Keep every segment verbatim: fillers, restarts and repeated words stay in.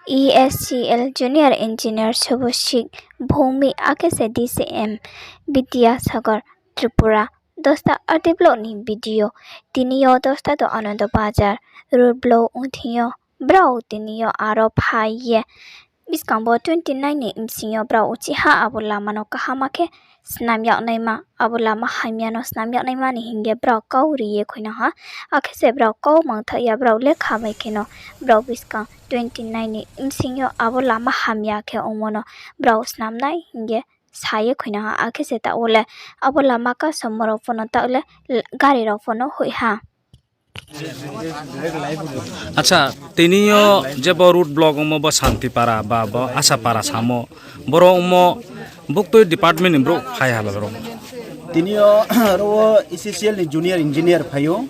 E S C L Junior Engineer Subhasik Bhowmik akhe se D C M Bidyasagar Tripura. Dosta R D block ni video. Tini yo dosta do Anando Bazar road block ong thing yo. Brao tini yo aro phai ye. Buskang bo twenty nine ni bsing yo brao uchih ha abo lama no kaham khe snam yag naima, abo lama hamya no snam yag naima ni hing ye brao kau ri ye khuinang ha. Akhe se brao kau mangthaoh ya, brao lekha bai khe no brao buskang twenty nine ni bsing yo abo lama hamya khe ongmo no brao snam nai hing ye sa ye khuinang ha. Akhe se taoh wo le abo lama kasomo rao pho no taoh le gari rao pho no hoih ha. Acha, tini yo je bo road block ongmo bo Santipara ba bo Asapara samo, boro ongmo buktui department ni brouh phai ha ba boro? Tini yo ro wo E C C L ni junior engineer phai ou,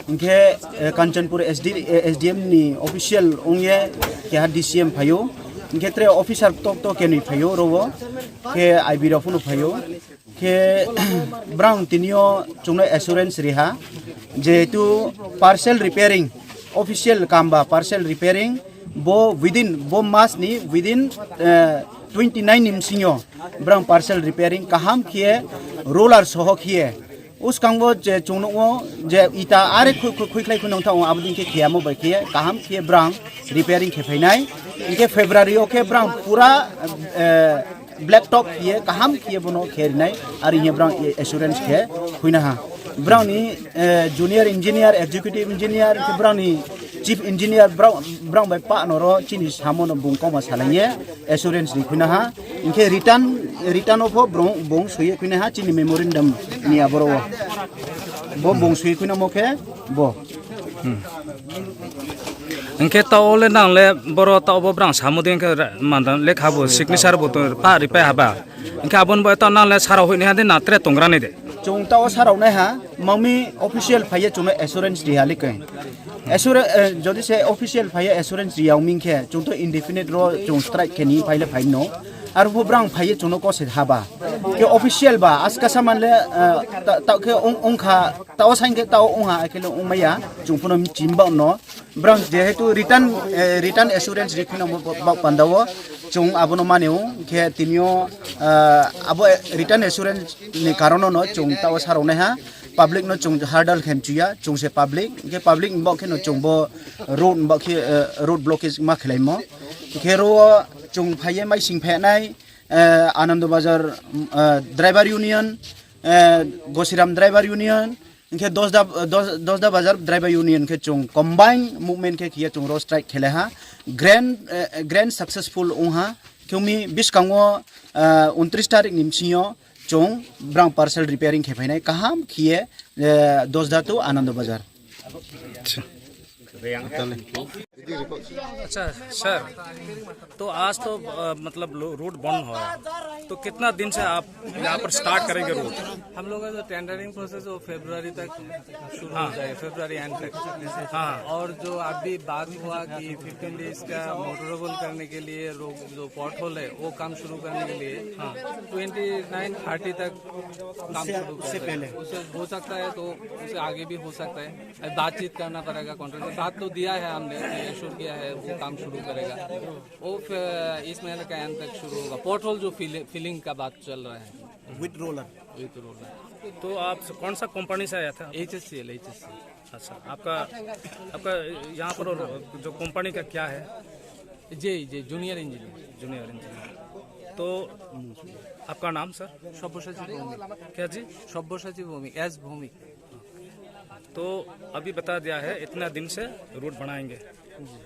hing khe Kanchanpur S D M ni official ong ye keha D C M phai ou, hing khe tre officer kto kto kenoi phai ou ro wo, khe I B rao pho no phai ou. Khe brao tini yo chung no assurance ri ha, jehetu partial repairing, official kam ba partial repairing, bo within, bo mas ni within twenty nine ni bsing yo brao partial repairing kaham khe roller soho khe, uskang bo je chung nuh wo je ita are khuikhlai khuinang thanng ou, abo dei khe kheyamo bai khe kaham khe brao repairing khe phai nai. Hing khe February yo khe brao pura black top khe ye kaham khe ye bo no khe ri nai, are hing ye brao assurance khe khuina ha. Brao ni junior engineer, executive engineer, hing khe brao ni chief engineer, brao bai pah no ro chini samo no bung kauma salai ye assurance ri khuina ha. Hing khe written, written wo pho bung soi ye khuina ha chini memorandum ni aboro wo. Bo bung soi ye khuinamo khe bo. Hing khe taoh wo le nang le boro taoh bo brao samo dei khe manda lekha bo signature bo to pah ri pai ha ba. Hing khe abo ni bo taoh nang le sarao hoih nai ha de na tre tongra nai de? Chung taoh wo sarao nai ha, mangmi official phai ye chung no assurance ri ha le khe. Jodi se official phai ye assurance ri ya ong mi khe chung to indefinite ro chung strike khe ni phai le phai no. Aro pho brao phai ye chung no kose ha ba. Khe official ba aska saman le taoh khe ong kha, taoh wo saing khe taoh wo ong ha, akhe le ongmai ya, chung pho no mchim baoh no. Brao jehetu written, written assurance ri khuinamo baoh panda wo chung abo no mani ou, khe tini yo abo written assurance ni karon no chung taoh wo sarao nai ha, public no chung hurdle khe mchu ya, chung se public, hing khe public ni baoh khe no chung bo road ni baoh khe road blockage ma khelaimo. Hing khe ro wo chung phai ye maising phai nai, Anando Bazar driver union, Gosiram driver union, hing khe Dosda Bazar driver union khe chung combine movement khe khe ye chung ro strike khelai ha. Grand successful ong ha. Khe ong mi buskang wo ঊনত্রিশ tarik ni bsing yo chung brao partial repairing khe phai nai kaham khe ye Dosda to Anando Bazar. अच्छा सर, तो आज तो मतलब रोड बंद हुआ, तो कितना दिन से आप यहाँ पर स्टार्ट करेंगे रोड? हम लोग का जो टेंडरिंग प्रोसेस वो फरवरी तक शुरू हो जाएगा, फरवरी एंड तक। हाँ। और जो अभी बात हुआ कि फिफ्टीन डेज का मोटरेबल करने के लिए रोड, जो पॉटहोल है, वो काम शुरू करने के लिए ट्वेंटी नाइन थर्टी तक काम शुरू कर देंगे। उससे हो सकता है तो उससे आगे भी हो सकता है। बातचीत करना पड़ेगा कॉन्ट्रैक्टर, साथ तो दिया है हमने, एश्योर किया है वो काम शुरू करेगा। वो इस महीने का एंड तक शुरू होगा। पॉटहोल जो फिलिंग का बात चल रहा है। With roller. With roller. तो आप कौन सा कंपनी से आया था? एचएससीएल। एचएससीएल। अच्छा, आपका, आपका यहाँ पर जो कंपनी का क्या है? जी जी, जूनियर इंजीनियर। Junior engineer. तो आपका नाम सर? सब्यसाची भौमिक। क्या जी? सब्यसाची भौमिक, एस भौमिक। तो अभी बता दिया है इतना दिन से रोड बनाएंगे। जी।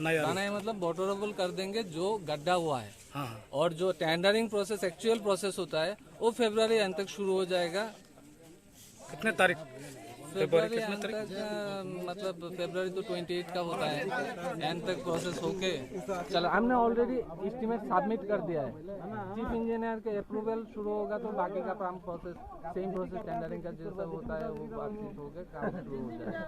नया रोड। बनाए मतलब मोटरेबल कर देंगे जो गड्ढा हुआ है। हाँ हाँ। और जो टेंडरिंग प्रोसेस, एक्चुअल प्रोसेस होता है, वो फरवरी एंड तक शुरू हो जाएगा। कितने तारीख? फरवरी एंड तक, मतलब फरवरी तो ट्वेंटी एट का होता है, एंड तक प्रोसेस होके चला। हमने ऑलरेडी एस्टिमेट सबमिट कर दिया है। चीफ इंजीनियर के अप्रूवल शुरू होगा तो बाकी का काम प्रोसेस, सेम प्रोसेस टेंडरिंग का जैसा होता है वो बातचीत होके काम शुरू हो जाएगा।